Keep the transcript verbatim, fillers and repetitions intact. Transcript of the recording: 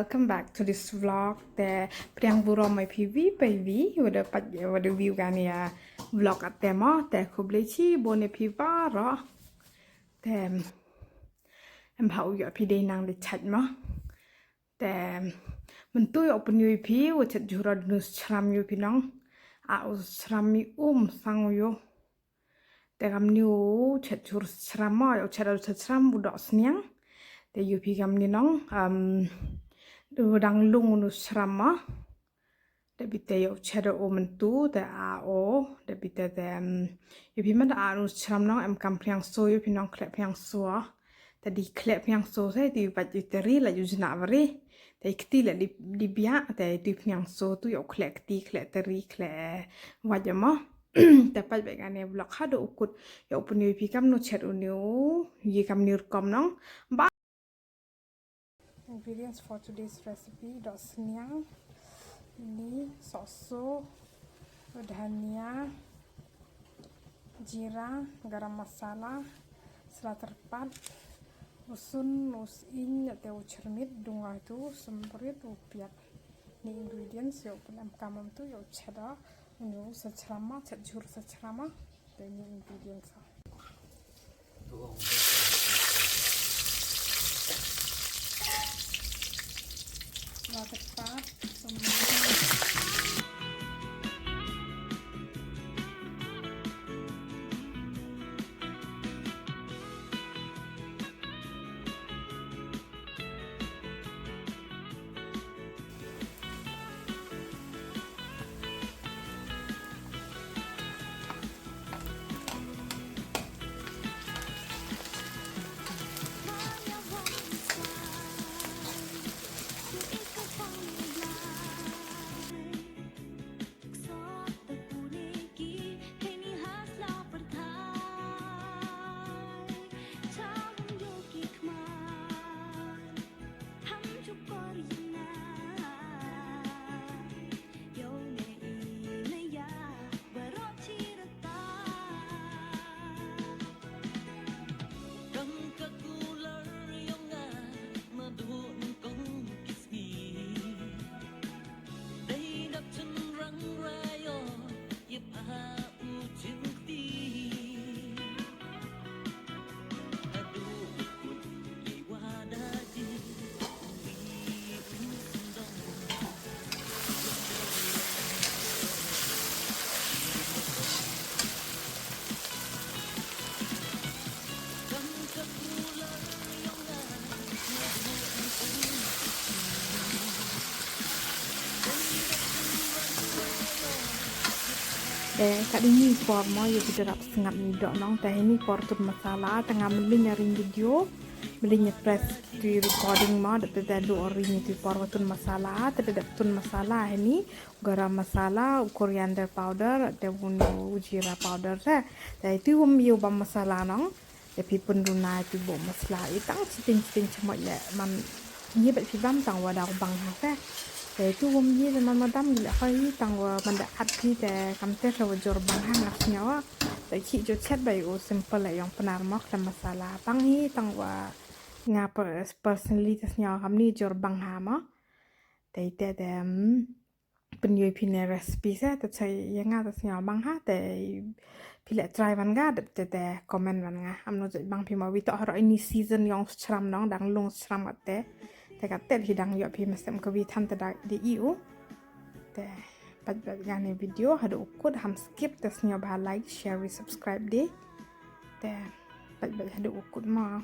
Welcome back to this vlog. Te pdiang burom ïa phi iwei pa iwei, wat la peit, wat la view kane ka vlog ate mo. Te khublei shibun ïa phi baroh. Te em, ha u ïoh phi dei nang dei chat mo. Te mynta ïoh u pynïoh ïa phi, u chet jhur u nu shram ïoh phi nong. A u shram i um sang ïoh. Te kamni u chet jhur shram mo, u chet u chet shram u doh sniang. Te ïoh phi kamni nong, um, u dang lung u nu shram mo. Te bite ïoh chet u mynta, te a o, te bite te, um, ïoh phi man a u nu shram nong, em kam phniang so, ïoh phi nong khleh phniang so. Te dei khleh phniang so, te dei bad ïoh teri la ïoh jnah bari. Te kti la dei, dei biak, te dei phniang so, tu ïoh khleh kti, khleh teri, khleh wat ïa mo. Te peit bad kane vlog haduh u kut, ïoh u pynïoh ïa phi kamno chet u nu, ïa kamni rukom nong. Ba. Ingredients for today's recipe, doh sniang, ni, sohso, dhania, jira, garam masala, sla tyrpad, u sun, u sying, te u chyrmit, dung ai tu, symrit, u piat. Ni ingredients, ïoh pyn em kam tu, ïoh chet da, u nu sa shram mo, chet jhur sa shram mo, te ni ingredients. Te ka dei ni por mo, ïa ki drap sngap ni doh nong, te hini por tun masala, te nga mlien ïa ring video, mlien ïa press tu recording mo, dep te te duh ring tu por wa tun masala, te te dep tun masala hini, garam masala, u coriander powder, te u nu u jira powder te. Te tu um ïa u bam masala nong. Te phi pynruna ïa tu bam masala. I tang chitin chitin chmot le man. Ïa bad phi bam tang wa da u bang ha te. Te tu um ïa te man madam le hoi tang wa man da at phi te kam te sa wa jor bang ha nga sngawa. Te ki jo chet bai u simple le yong pnar mok le masala. Bang hi tang wa nga per-, personally te sngawa kam ni jor bang ha mo. Te te te, mm, pynïoh ïa phi ne recipe se, te sa ïa nga te sngaw bang ha, te phi leh try ban nga, dep te te comment ban nga. Amno jait bang phi ma wi toh haroh ini season yong shram nong, dang lung shram kat te. Te kat te phi dang ïoh phi ma sem ka wi than te da de i u. Te peit beit nga ne video, haduh u kut ham skip, te sngaw ba like, share, subscribe de. Te peit beit haduh u kut ma.